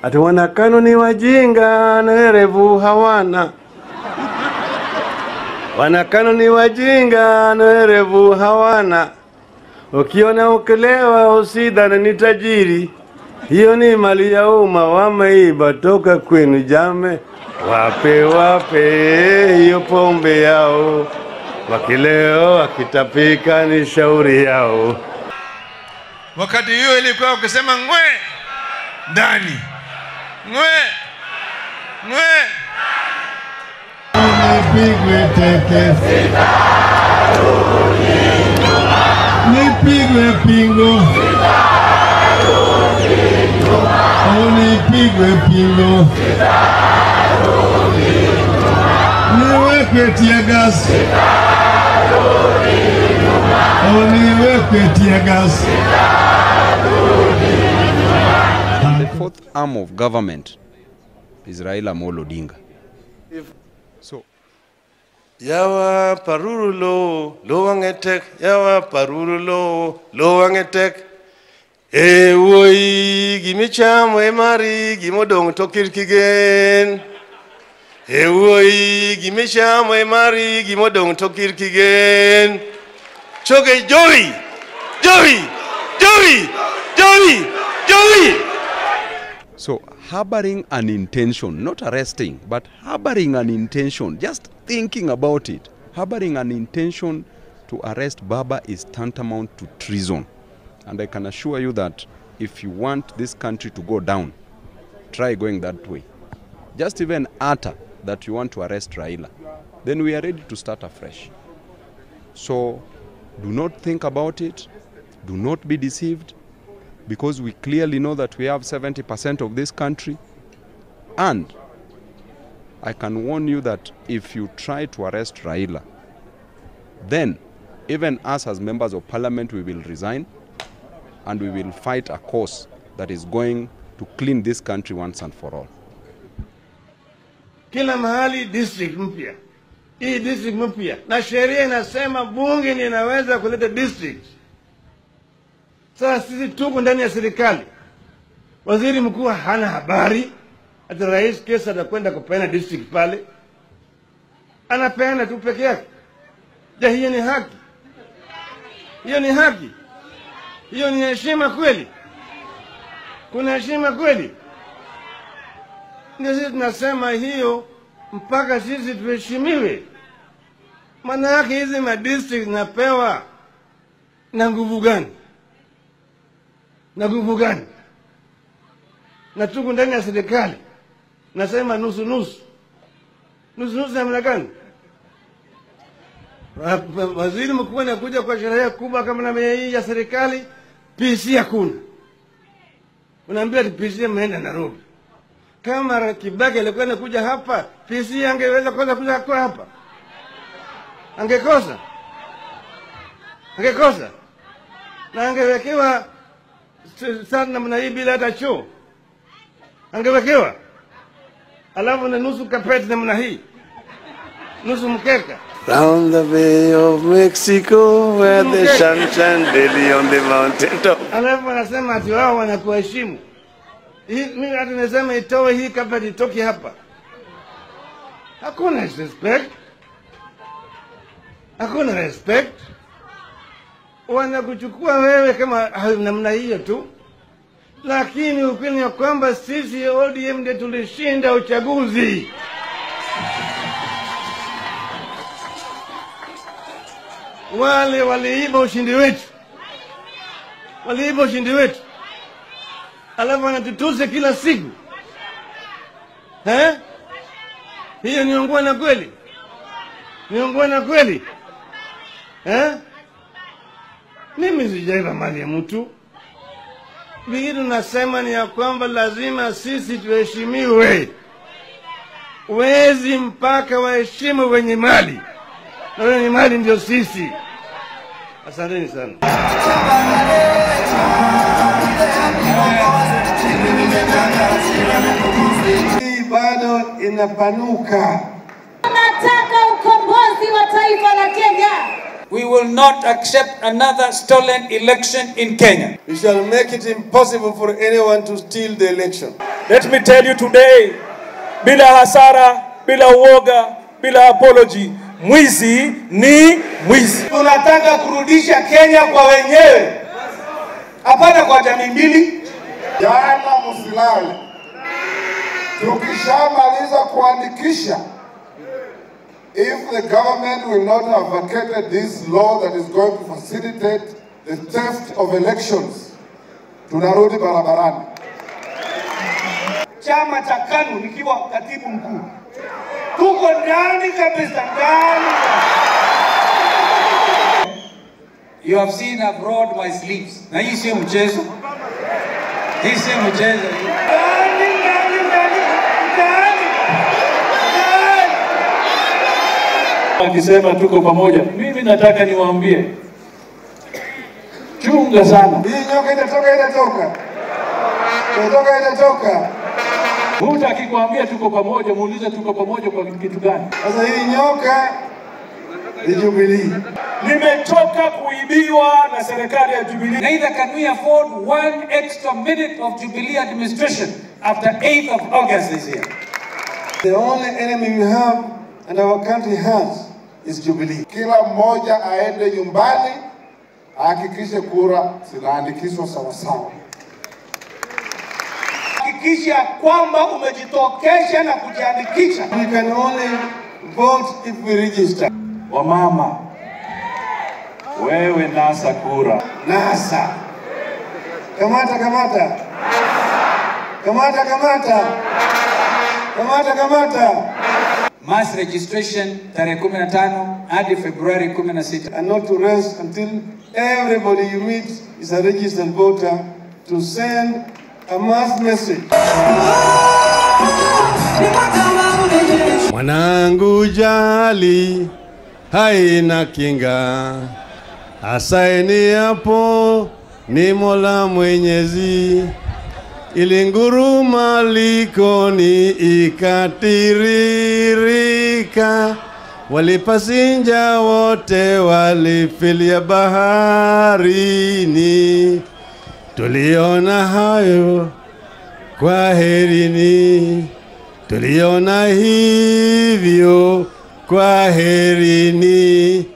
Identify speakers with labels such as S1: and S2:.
S1: Ati wanakanu ni wajinga na werevu hawana. Wanakanu ni wajinga na werevu hawana. Ukiona ukilewa usidhani ni tajiri. Hiyo ni mali ya umma wameiba toka kwenu jame. Wape wape hiyo pombe yao. Wakileo wakitapika ni shauri yao.
S2: Wakati hiyo ilikuwa ukisema ngwe ndani. Ngwe ngwe.
S1: Nipigwe teke, nipigwe pingo, nipigwe pingo, niwekwe tear gas, niwekwe tear gas.
S3: The fourth arm of government is Raila Amolo Odinga. So
S1: Yawa parurulo lo wangetek, yawa parurulo lo wangetek. E woi gimichamo e mari gimodong to kirkigen. E woi gimichamo e mari gimodong to kirkigen. Choge joy joy joy joy joy.
S3: So harboring an intention, not arresting, but harboring an intention, just thinking about it, harboring an intention to arrest Baba is tantamount to treason. And I can assure you that if you want this country to go down, try going that way. Just even utter that you want to arrest Raila, then we are ready to start afresh. So do not think about it, do not be deceived, because we clearly know that we have 70% of this country. And I can warn you that if you try to arrest Raila, then even us as members of parliament, we will resign and we will fight a cause that is going to clean this country once and for all.
S1: Kila mahali district mpya. Hii district mpya. Na sheria inasema bunge linaweza kuleta district. Sasa sisi tuko ndani ya serikali. Waziri mkuu hana habari. Ati rais kesa atakwenda kupeana district pale. Anapeana tu peke yake. Je, hiyo ni haki? Hiyo ni haki? Hiyo ni heshima kweli? Kuna heshima kweli? Ndio sisi tunasema hiyo mpaka sisi tuheshimiwe. Maana yake hizi ma district zinapewa na nguvu gani? Na nguvu gani? Na tuko ndani ya serikali. Nasema nusu nusu. Nusu nusu namna gani? Waziri mkuu anakuja kwa sherehe kubwa kama na hii ya serikali, PC hakuna. Unaambia PC ameenda Nairobi. Kama Kibaki alikuwa anakuja hapa, PC angeweza kosa kuja kwa hapa? Angekosa. Angekosa. Na angewekewa sana namna hii bila hata choo. Angewekewa. Alafu na nusu kapeti namna hii. Nusu mkeka. Round the Bay of Mexico where the sun shines daily on the mountain top. Alafu wanasema ati wao wanakuheshimu. Hii mimi hata nasema itoe hii kapeti itoke hapa. Hakuna respect. Hakuna respect. Wanakuchukua wewe kama namna hiyo tu. Lakini ukweli ni kwamba sisi ODM ndio tulishinda uchaguzi. Wale waliiba ushindi wetu. Waliiba ushindi wetu. Alafu wanatutuse kila siku. Eh? Hiyo ni ungwana kweli? Ni ungwana kweli? Eh? Mimi sijaiba mali ya mtu. Vile tunasema ni ya kwamba lazima sisi tuheshimiwe. Wezi mpaka waheshimu wenye mali. Na wenye mali ndio sisi. Asanteni sana. Bado inapanuka.
S4: Nataka ukombozi wa taifa la Kenya. We will not accept another stolen election in Kenya.
S1: We shall make it impossible for anyone to steal the election.
S5: Let me tell you today, bila hasara, bila uoga, bila apology, mwizi ni mwizi.
S6: Tunataka kurudisha Kenya kwa wenyewe, hapana kwa jamii mbili.
S7: Jana msilale, tukishamaliza kuandikisha, if the government will not have vacated this law that is going to facilitate the theft of elections, tunarudi barabarani.
S6: Chama cha KANU nikiwa katibu mkuu, tuko ndani kabisa, ndani.
S4: You have seen I've rolled my sleeves. Na hii sio mchezo. Hii sio mchezo.
S6: Ndani, ndani, ndani, ndani, ndani.
S5: Akisema tuko pamoja, mimi nataka niwaambie, chunga sana.
S7: Hii nyoka itatoka, itatoka. Itatoka, itatoka.
S5: Mtu akikwambia tuko pamoja, muulize tuko pamoja kwa kitu gani?
S7: Sasa hii nyoka ni Jubilee.
S5: Nimechoka kuibiwa na serikali ya Jubilee.
S4: Neither can we afford one extra minute of Jubilee administration after 8th of August this year.
S1: The only enemy we have and our country has is Jubilee.
S7: Kila mmoja aende nyumbani ahakikishe kura zinaandikishwa sawasawa.
S6: Hakikisha kwamba umejitokesha na kujiandikisha.
S1: We can only vote if we register.
S5: Wamama, wewe nasa kura.
S1: NASA. Kamata, kamata. Kamata, kamata. Kamata, kamata.
S4: Mass registration tarehe 15 hadi Februari 16.
S1: And not to rest until everybody you meet is a registered voter to send a mass message. Mwanangu jali haina kinga, asaini hapo ni Mola Mwenyezi. Ilinguruma likoni ikatiririka, walipasinja wote walifilia baharini. Tuliona hayo kwaherini, tuliona hivyo kwaherini.